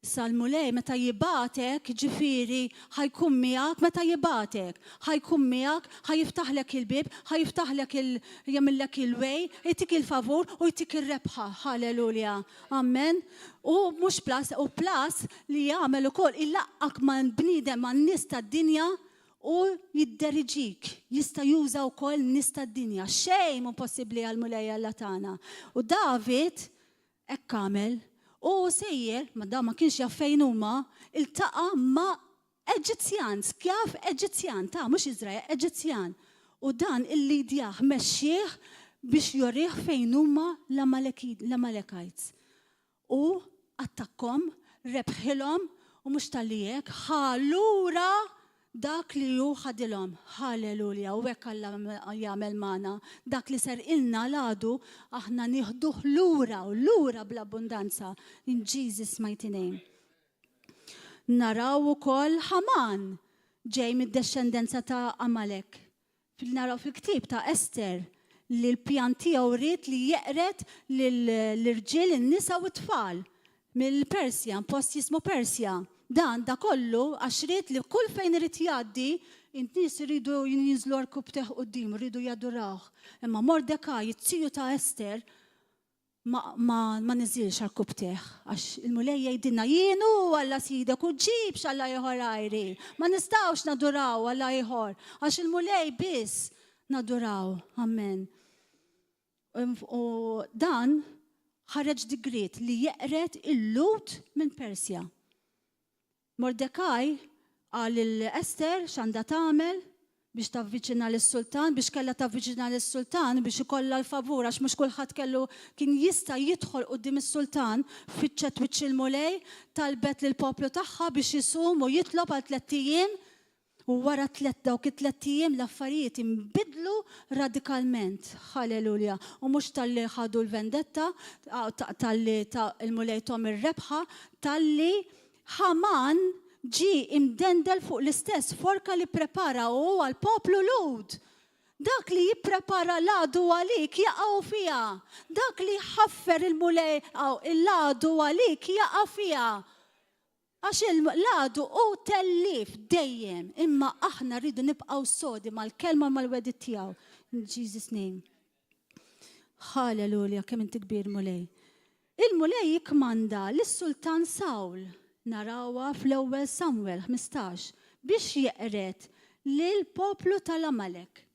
[SPEAKER 1] Issa l-Mulej meta jibgħatek, ġifieri ħa jkun miegħek meta jibgħatek. Ħa jkun miegħek, ħa jiftaħlek il-bieb, ħa jiftaħlek il, jagħmillek il-way, jtik il-favur u jtik ir-rebħa. Ħalelulja. Amen. U mhux plus, u plus li jagħmel ukoll ilaqqgħek ma' bniedem, man-nies tad-dinja u jidderiġik. Jista' juża wkoll nies tad-dinja. Xejn mhu possibbli għall-Mulej Alla tagħna. U David Hekk għamel. U hu sejjer, ma dan ma kienx jaf fejn huma, iltaqa' ma' Eġizzjan, skjav Eġizzjan, ta' mhux Iżrael, Eġizzjan. U dan illidjah, mexxieh biex jurih fejn huma l-Amalekites. U attakkhom. rebħilhom u mhux talli hekk, ħa lura dak li hu ħadilhom. Halleluja! U hekk Alla jagħmel magħna. Dak li serqilna l-għadu aħna nieħduh lura u lura bl-abbundanza. In Jesus mighty name. Naraw ukoll Ħaman ġej mid-dexxendenza ta' Amalek. Naraw fil-ktieb ta' Ester li l-pjan tiegħu ried li jeqred lill-irġiel, in-nisa u t-tfal mill-Persja, post jismu Persja. Dan da kollu għax ried li kull fejn irid jgħaddi, in-nies iridu jinżlu għarkupptejh quddiemu, iridu jadurawh. Imma Mordekaj, it-tiju ta' Ester, Ma, ma, ma niżilx għarkupptejh, għax il-Mulej jgħidilna, Jien hu Alla Sidek u ġġibx Alla ieħor għajri. Ma nistgħux naduraw Alla ieħor, għax il-Mulej biss naduraw. Amen. U dan ħareġ digriet li jeqred il-Lhud minn Persja. Mordekaj qal lil Ester x'għandha tagħmel biex tavviċina lis-sultan, biex kellha tavviċina lis-sultan biex ikollha l-favur għax mhux kulħadd kellu kien jista' jidħol quddiem is-sultan, fittxet wiċċ il-Mulej, talbet lill-poplu tagħha biex isum u jitlob għal tlett ijiem u wara tlett dawk it-tlett ijiem l-affarijiet inbidlu radikalment. Ħalelulja. U mhux talli ħadu l-vendetta, talli ta il-Mulej thom ir-rebħa, talli Ħaman ġie imdendel fuq l-istess forka li pprepara hu għall-poplu Lhud. Dak li jipprepara l-għadu għalik jaqgħu fiha. Dak li jħaffer il-Mulej l-għadu għalik jaqa' fiha. Għax l-għadu hu tellief dejjem, imma aħna rridu nibqgħu sodi mal-kelma u mal-wegħdiet tiegħu. In Jesus name. Hallelujah, kemm inti kbir Mulej. Il-Mulej jikkmanda lis-Sultan Sawl, narawha fl-Ewwel Samwel 15, biex jeqred lill-poplu tal-Amalek.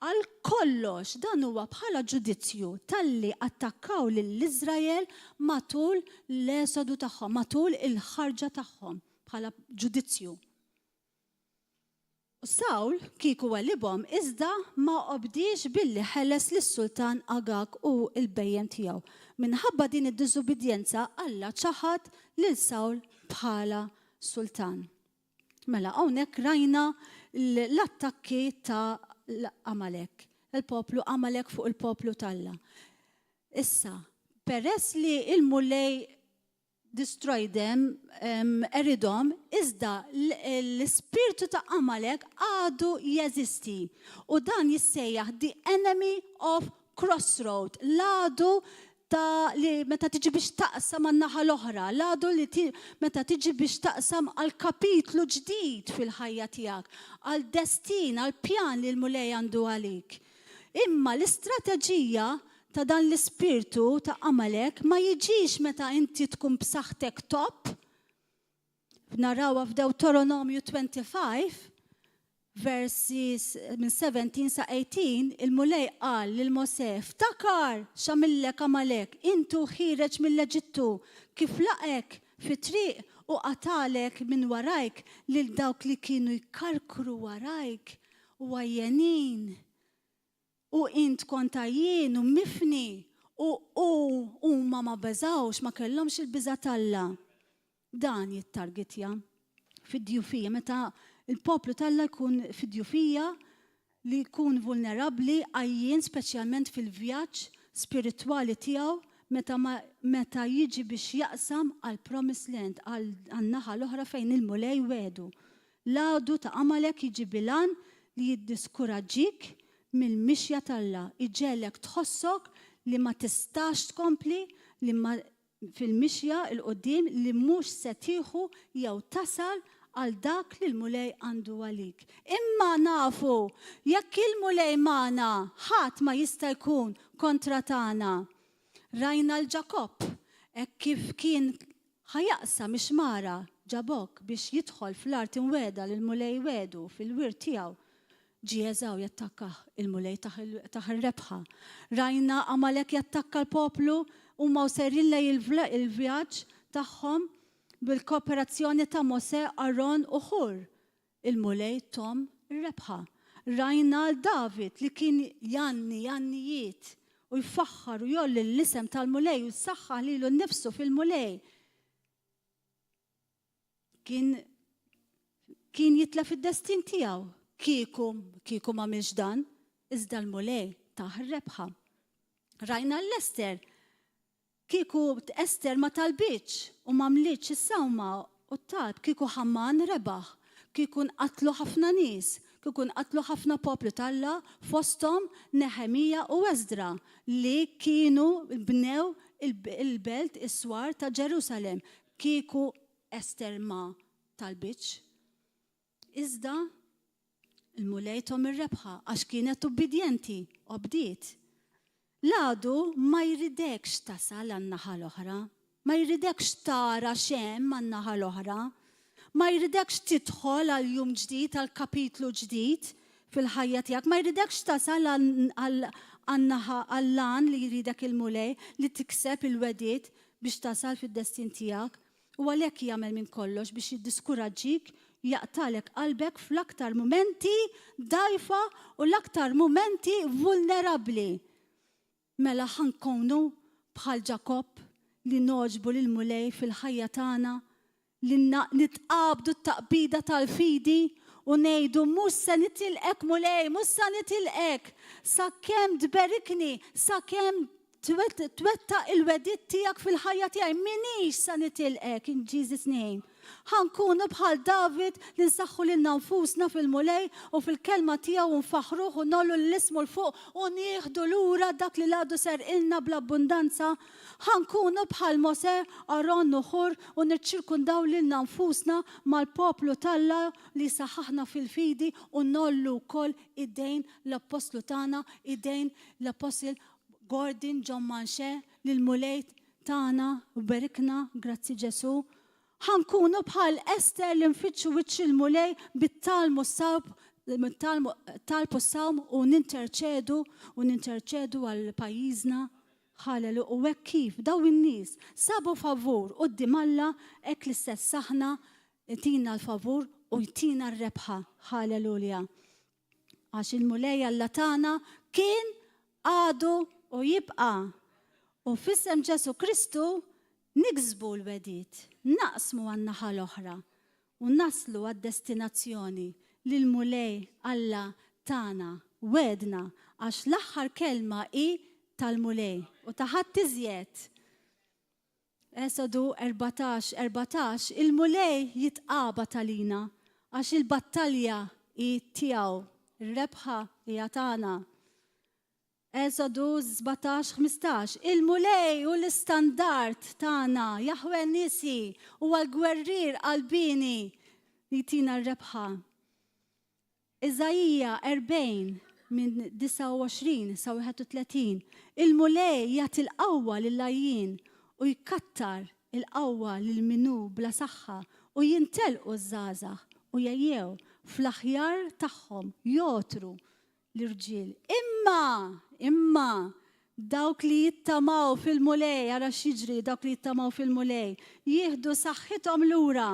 [SPEAKER 1] Għal kollox, dan huwa bħala ġudizzju talli attakkaw lil Iżrael matul l-esodu tagħhom, matul il-ħarġa tagħhom, bħala ġudizzju. U Sawl kieku għelibhom iżda ma obdiex billi ħeles lis-sultan Agag u l-bhejjem tiegħu. Minħabba din id-diżubbidjenza Alla ċaħad lil Sawl bħala sultan. Mela hawnhekk rajna l-attakki ta' l-Amalek, il-poplu Amalek fuq il-poplu t'Alla. Issa, peress li l-Mulej destroy them, qeridhom, iżda l-ispirtu ta' Amalek għadu jeżisti. U dan jissejjaħ the enemy of crossroad, l-għadu ta' li meta tiġi biex taqsam għan-naħa l-oħra, l-għadu li meta tiġi biex taqsam għal kapitlu ġdid fil-ħajja tiegħek, għal destin, għal pjan li l-Mulej għandu għalik. Imma l-istrateġija ta' dan l-ispirtu ta' Amalek ma jiġix meta inti tkun b'saħħtek top. Narawha f'Dewtoronomju 25, versi minn 17 sa 18, il-Mulej qal lil Mosè, Ftakar x'għamillek Amalek, int u ħiereġ mill-Eġittu, kif laqgħek fit-triq u qatagħlek minn warajk lil dawk li kienu jkarkru warajk u għajjenin. U int kont għajjien u mifni, u u huma ma beżgħux, ma kellhomx il-biża' t'Alla. Dan jittargetja fid-djufija, meta l-poplu t'Alla jkun fid-djufija, li jkun vulnerabbli, għajjien speċjalment fil-vjaġġ spiritwali tiegħu meta ma meta jiġi biex jaqsam għall-promised land, għan-naħa l-oħra fejn il-Mulej wegħdu. L-għadu ta' Amalek jiġi bil-għan li jiddiskuraġġik mill-mixja t'Alla, iġegħlek tħossok li ma tistax tkompli, li ma fil-mixja 'l quddiem li mhux se tieħu jew tasal għal dak li l-Mulej għandu għalik. Imma nafu, jekk il-Mulej magħna, ħadd ma jista' jkun kontra tagħna. Rajna 'l Ġakobb, hekk kif kien Ħa jaqsam ix-xmara Ġabok biex jidħol fl-art imwiegħda li l-Mulej wiegħdu fil-wirt tiegħu. Ġie Eżaw jattakkah, il-Mulej tah ir-rebħa. Rajna Amalek jattakka l-poplu huma u sejrin lejn il-vjaġġ tagħhom bil-kooperazzjoni ta' Mosè, Aron u Ħur. Il-Mulej thom ir-rebħa. Rajna 'l David li kien jgħanni għannijiet u jfaħħar u jgħolli l-isem tal-Mulej u jsaħħaħ lilu nnifsu fil-Mulej. Kien kien jitlef id-destin tiegħu kieku kieku m'għamilx dan, iżda l-Mulej tah ir-rebħa. Rajna 'l Ester Kieku Ester ma talbitx u m'għamlitx is-sawma u t-talb, kieku Ħaman rebaħ, kieku nqatlu ħafna nies, kieku nqatlu ħafna poplu t'Alla fosthom Neħemija u Esdra li kienu bnew il-belt, is-swar ta' Ġerusalemm, kieku Ester ma talbitx. Iżda l-Mulej thom ir-rebħa għax kienet ubbidjenti, obdiet. L-għadu ma jridekx tasal għan-naħa l-oħra, ma jridekx tara x'hemm għan-naħa l-oħra, ma jridekx tidħol għal jum ġdid, għal kapitlu ġdid fil-ħajja tiegħek, ma jridekx tasal għan-naħa għall-għan li jridek il-Mulej li tikseb il-wegħdiet biex tasal fid-destin tiegħek. U għalhekk jagħmel minn kollox biex jiddiskuraġġik, jaqtagħlek qalbek fl-aktar mumenti dgħajfa u l-aktar mumenti vulnerabbli. Mela ħa nkunu bħal Ġakobb li nogħġbu lill-Mulej fil-ħajja tagħna, li nitqabdu t-taqbida tal-fidi u ngħidu mhux se nitilqek Mulej, mhux sa nitilqek sakemm tberikni, sakemm Twettaq il-wegħdiet tiegħek fil-ħajja tiegħi. M'iniex sa nitilqek in Jesus name. Ħa nkunu bħal David li nsaħħu lilna nfusna fil-Mulej u fil-kelma tiegħu u nfaħħruh u ngħollu lil ismu 'l fuq u nieħdu lura dak li l-għadu serqilna bl-abbundanza. Ħa nkunu bħal Mosè, Aron u Ħur u niċċirkundaw lilna nfusna mal-poplu t'Alla li jsaħħaħna fil-fidi u ngħollu wkoll idejn l-appostlu tagħna, idejn l-apostle Gordon John Manche li l-Mulej tana u berikna, grazzi Ġesù. Ħa nkunu bħal Ester li nfittxu wiċċ il-Mulej bit-talm u s-sawm, talb u s-sawm u ninterċedu u ninterċedu għal pajjiżna. Ħalelu u hekk kif daw in-nies sabu favur quddiem Alla hekk l-istess aħna jtina l-favur u jtina r-rebħa. Ħalelulja. Għax il-Mulej Alla tagħna kien, għadu u jibqa'. U f'isem Ġesù Kristu niksbu l-wegħdiet, naqsmu għan-naħa l-oħra u naslu għad-destinazzjoni li l-Mulej Alla tagħna wegħedna għax l-aħħar kelma hi tal-Mulej u ta' ħadd iżjed. Esodu 14, 14, Il-Mulej jitqabad għalina, għax il-battalja hi tiegħu, ir-rebħa hija tagħna. Esodu 17, 15, Il-Mulej hu l-istandard tagħna, Jahweh Nisi, huwa l-gwerrier qalbieni li jtina r-rebħa. Iżaija 40, minn 29 sa 31, Il-Mulej jagħti l-qawwa lill-għajjien u jkattar il-qawwa lil min hu bla saħħa u jintelqu ż-żgħażagħ u jgħejjew fl-aħjar tagħhom jogħtru l-irġiel. Imma, imma, dawk li jittamaw fil-Mulej, ara x'jiġri, dawk li jittamaw fil-Mulej, jieħdu saħħithom lura,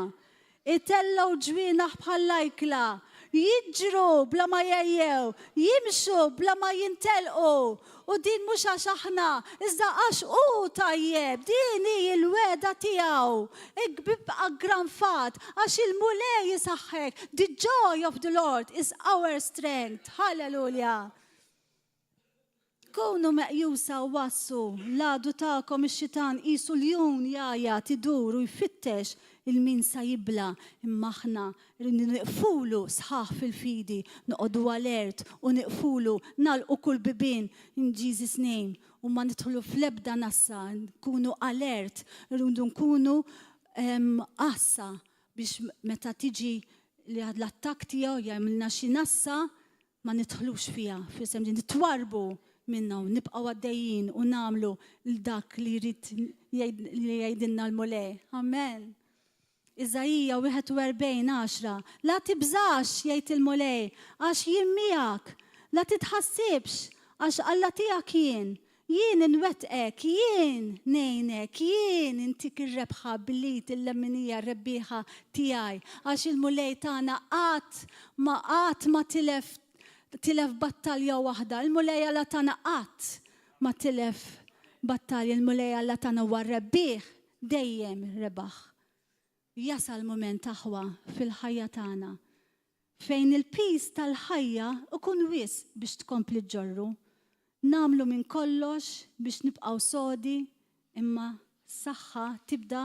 [SPEAKER 1] itellgħu ġwienaħ bħall-ajkla, jiġru bla ma jgħejjew, jimxu bla ma jintelqu. U din mhux għax aħna, iżda għax hu tajjeb, din hi l-wegħda tiegħu. Ibqa' ggranfat, għax il-Mulej isaħħek. The joy of the Lord is our strength. Hallelujah. Kunu meqjusa u għassu, l-għadu tagħkom ix-xitan qisu ljun jgħajjat, idur u jfittex 'il min sa jibla', imma aħna rridu nieqfulu sħaħ fil-fidi, noqogħdu alert u nieqfulu, nagħlqu kull bibien in Jesus name u ma nidħlu fl-ebda nassa, nkunu alert, rridu nkunu għassa biex meta tiġi l-attakk tiegħu jagħmilna xi nassa ma nidħlux fiha, f'isem li nitwarrbu minnha u nibqgħu għaddejjin u nagħmlu dak li jrid li jgħidilna l-Mulej. Amen. Iżaija 41:10 La tibżax, jgħid il-Mulej, għax jien miegħek. La titħassibx, għax Alla tiegħek jien. Jien inwettqek, jien ngħinek, jien intik ir-rebħa bl-id il-lemminija rebbieħa tiegħi, għax il-Mulej tagħna qatt ma qatt ma tilef tilef battalja waħda. Il-Mulej Alla tagħna qatt ma tilef battalja, il-Mulej Alla tagħna huwa rebbieħ, dejjem rebaħ. Jasal mument aħwa fil-ħajja tagħna fejn il-piż tal-ħajja ikun wisq biex tkompli ġġorru. Nagħmlu minn kollox biex nibqgħu sodi imma s-saħħa tibda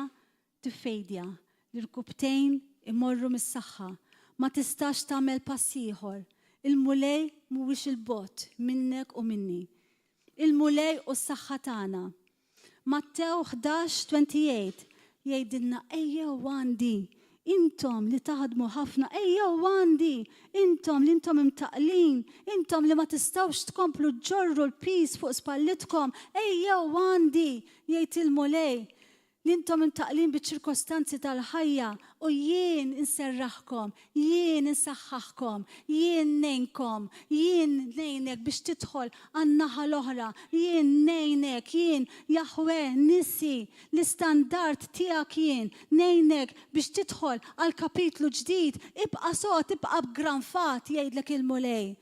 [SPEAKER 1] tiffejdja, l-irkubtejn imorru mis-saħħa. Ma tistax tagħmel pass ieħor. Il-Mulej mhuwiex 'il bogħod minnek u minni. Il-Mulej hu s-saħħa tagħna. Mattew 11:28 jgħidilna ejjew għandi, intom li taħdmu ħafna, ejjew għandi, intom li intom imtaqqlin, intom li ma tistgħux tkomplu ġġorru l-piż fuq spallitkom, ejjew għandi, jgħid il-Mulej. Li intom imtaqqlin biċ-ċirkostanzi tal-ħajja u jien inserraħkom, jien insaħħaħkom, jien ngħinkom, jien ngħinek biex tidħol għan-naħa l-oħra, jien ngħinek, jien Jaħweh Nissi, l-istandard tiegħek jien, ngħinek biex tidħol għal kapitlu ġdid, ibqa' sod, ibqa' ggranfat, jgħidlek il-Mulej.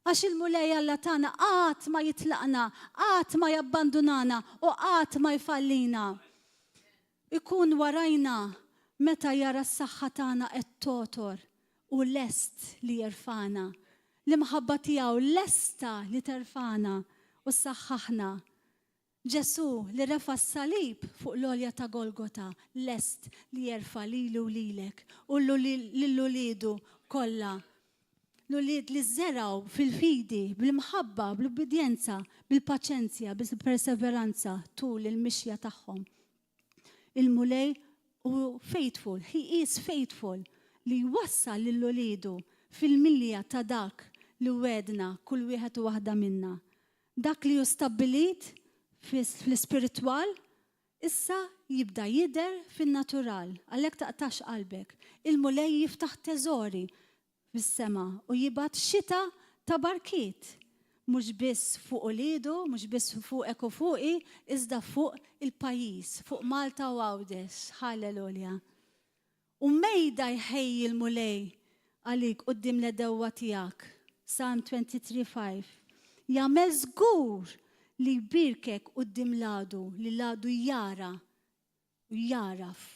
[SPEAKER 1] Għax il-Mulej Alla tagħna qatt ma jitlaqna, qatt ma jabbandunana u qatt ma jfallina. Ikun warajna meta jara s-saħħa tagħna qed togħtor u lest li jerfagħna. L-imħabba tiegħu lesta li terfagħna u ssaħħaħna. Ġesù li refa' s-salib fuq l-għolja ta' Golgota lest li jerfa' lili u lilek u lil uliedu kollha. L-ulied li żergħu fil-fidi, bl-imħabba, bl-ubbidjenza, bil-paċenzja, bil-perseveranza tul il-mixja tagħhom. Il-Mulej hu faithful, he is faithful li jwassal lil uliedu fil-milja ta' dak li wegħdna kull wieħed u waħda minna. Dak li hu stabbilit fl-ispiritwal issa jibda jidher fin-natural. Għalhekk taqtax qalbek. Il-Mulej jiftaħ teżori fis-sema u jibgħat xita ta' barkiet, mhux biss fuq uliedu, mhux biss fuqek u fuqi, iżda fuq il-pajjiż, fuq Malta u Għawdex. Ħallelulja. U mejda jħejji l-Mulej għalik quddiem l-għedewwa tiegħek, Psalm 23, 5. Jagħmel żgur li jbierkek quddiem l-għadu, li l-għadu jara u jagħraf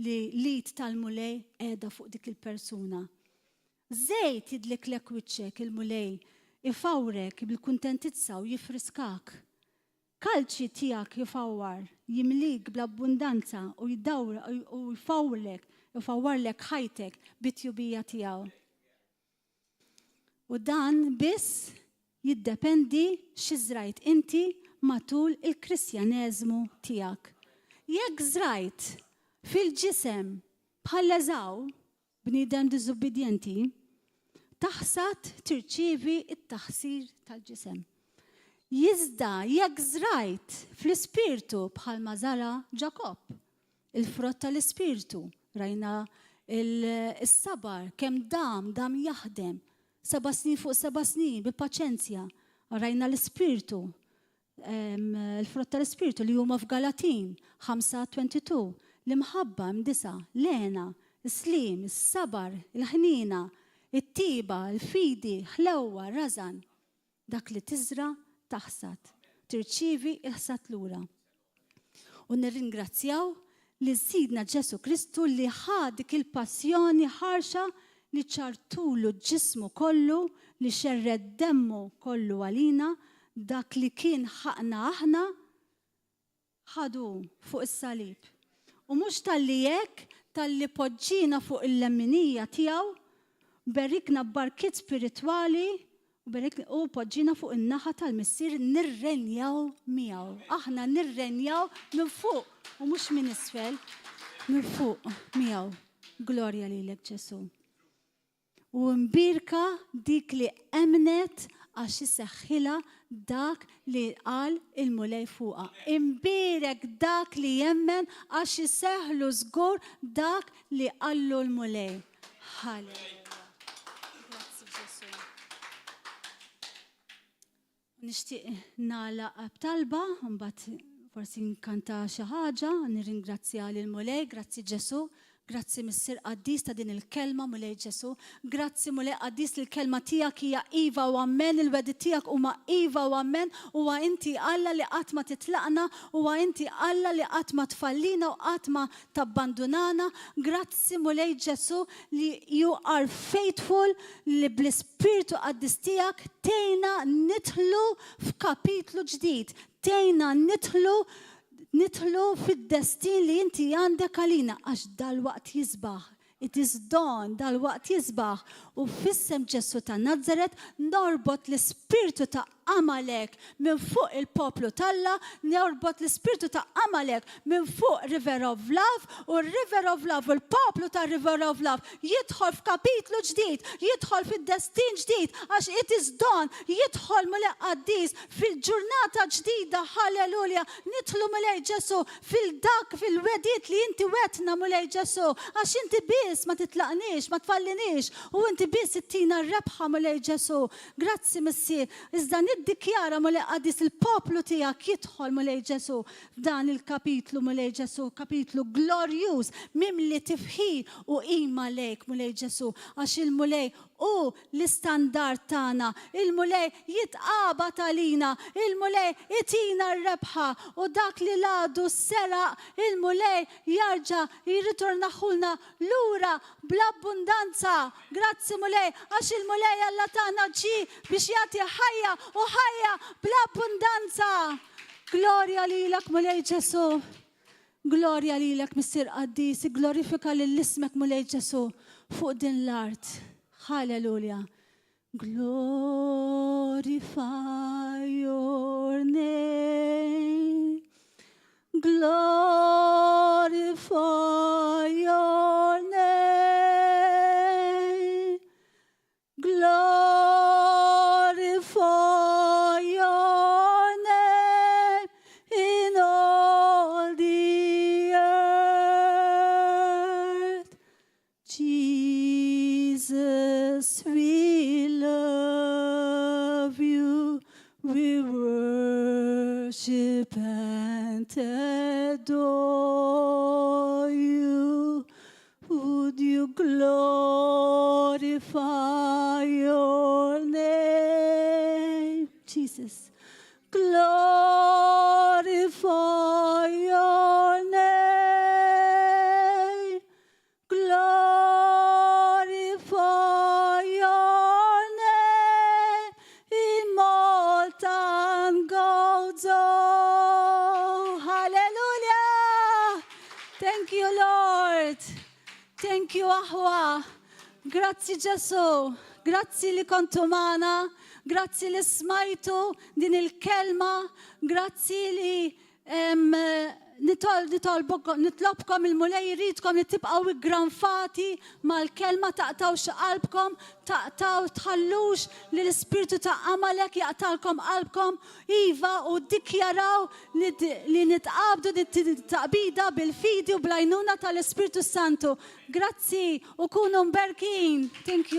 [SPEAKER 1] li l-id tal-Mulej qiegħda fuq dik il-persuna. Żejt jidliklek wiċċek il-Mulej, ifawrek bil-kuntentizza u jiffriskak. Kalċi tiegħek jfawwar, jimlik bl-abbundanza u jdawr u jfawwrlek, ifawwarlek ħajtek bit-tjubija tiegħu. U dan biss jiddependi xi żrajt inti matul il-Kristjaneżmu tiegħek. Jekk żrajt fil-ġisem bħal Eżaw, Bniedem diżubbidjenti, taħsad tirċievi t-taħsir tal-ġisem. Iżda jekk żrajt fl-ispirtu bħalma żara' Ġakobb, il-frott tal-ispirtu, rajna s-sabar kemm dam, dam jaħdem, seba' snin fuq seba' snin bi paċenzja, rajna l-ispirtu Il-frott tal-Ispirtu li huma f'Galatin 5:22, l-imħabba, imdisa, l-hena, is-sliem, is-sabar, il-ħniena, it-tieba, il-fidi, ħlewwa, rażan. Dak li tiżra' taħsad, tirċievi l-ħsad lura. U nirringrazzjaw lil Sidna Ġesù Kristu li ħa dik il-passjoni ħarxa li ċarrtulu ġismu kollu, li xerred demmu kollu għalina, dak li kien ħaqqna aħna, ħadu hu fuq is-salib. U mhux talli hekk, talli poġġiena fuq il-lemminija tiegħu, berikna b'barkiet spiritwali U poġġiena fuq in-naħa tal-Missier nirrenjaw miegħu. Aħna nirrenjaw minn fuq u mhux minn isfel, minn fuq miegħu. Glorja lilek Ġesù. U mbierka dik li emmnet għax iseħħilha dak li qal il-Mulej fuqha. Imbierek dak li jemmen għax iseħħlu żgur dak li qallu l-Mulej. Halleluja. Grazzi Ġesù. Nixtieq nagħlaq b'talba, mbagħad forsi nkanta xi ħaġa, nirringrazzja lil Mulej, grazzi Ġesù, Grazzi, Missier Qaddis, ta' din il-kelma, Mulej Ġesu. Grazzi, Mulej Qaddis, li l-kelma tiegħek hija iva u amen, il-wegħdi tiegħek huma iva u amen, huwa inti Alla li qatt ma titlaqna, huwa inti Alla li qatt ma tfallina u qatt ma tabbandunana. Grazzi, Mulej Ġesu, li you are faithful, li bl-Ispirtu Qaddis tiegħek tgħinna nidħlu f'kapitlu ġdid, tgħinna nidħlu fid-destin li inti għandek għalina, għax dal-waqt jisbaħ. It is done, dal-waqt jisbaħ. U f'isem Ġesu ta' Nazaret norbot l-ispirtu ta' Amalek minn fuq il-poplu t'Alla, norbot l-ispirtu ta' Amalek minn fuq River of Love, u River of Love u l-poplu ta' River of Love jidħol f'kapitlu ġdid, jidħol fid-destin ġdid, għax it is done, jidħol, Mulej Qaddis, fil-ġurnata ġdida, halleluja, nidħlu, Mulej Ġesu, fil-dak, fil-wegħdiet li inti wegħedtna, Mulej Ġesu, għax inti biss ma titlaqniex, ma tfalliniex, u inti biss ittina r-rebħa, Mulej Ġesu. Grazzi, Missier, iżda niddikjara, Mulej Qaddis, il-poplu tiegħek jidħol, Mulej Ġesu, f'dan il-kapitlu, Mulej Ġesu, kapitlu glorjuż, mimli tifħir u qima lejk, Mulej Ġesu, għax il-Mulej u l-istandard tagħna, il-Mulej jitqabad għalina, il-Mulej itina r-rebħa u dak li l-għadu seraq, il-Mulej jerġa' jirritornahulna lura bl-abbundanza. Grazzi, Mulej, għax il-Mulej Alla tagħna ġi biex jagħti ħajja u ħajja bl-abbundanza. Glorja lilek, Mulej Ġesu. Glorja lilek, Missier Qaddis, glorifika lil ismek, Mulej Ġesu, fuq din l-art. Halleluja. Glorify your name. Glorify your name. Glorify your name in all the earth. Jesus, we love you. We worship and adore you. Would you glorify your name? Jesus. Glorify your name. Glorify your name in Malta and Gozo. Hallelujah. Thank you, Lord. Thank you, aħwa. Grazzi, Ġesu. Grazzi li kontu magħna. Grazzi li smajtu din il-kelma. Grazzi li nitlobkom, il-Mulej jridkom li tibqaw iggranfati mal-kelma, taqtawx qalbkom, taqtaw tħallux li l-ispirtu ta' Amalek jaqtalkom qalbkom, iva, u dikjaraw li nitqabdu taqbida bil-fidi u bl-għajnuna tal-Ispirtu Santu. Grazzi u kunu mberkin. Thank you.